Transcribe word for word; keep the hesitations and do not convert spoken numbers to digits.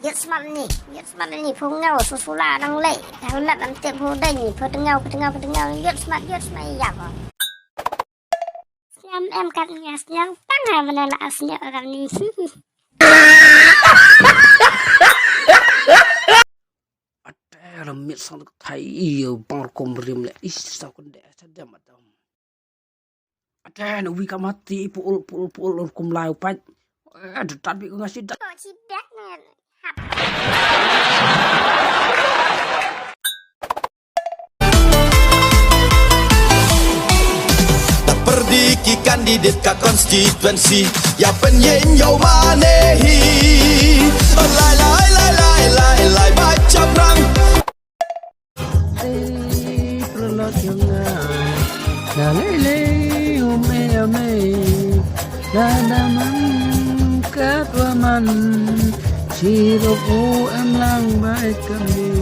Yut smat ni, yut smat ni, phu ngaw, su sula dang leh. Hang nat am tip phu dei ni, phu tngaw, phu tngaw, phu tngaw, yut smat, yut smat, ya ko. Sñiaw em kat ni, sñiaw tang ha, mana la sñiaw kat ni. Ate, la mit sang thai i, bang rukom rim le, is, sa kunde, sa dem atam. Ate, na wi ka mati, pul, pul, pul, rukom lai u pait. Eh, da tat bi ko ngasi da. Ko chi bek ne, hap. Da pyrdi ki candidate ka constituency, ya pynïeng yow mane hi. Lai, lai, lai, lai, lai, lai, bai chap rang. Ei, pralok yong nga. Na lei lei, um, eh, um, eh. Na da man, kat wa man. Chi ro pu em lang bai kami.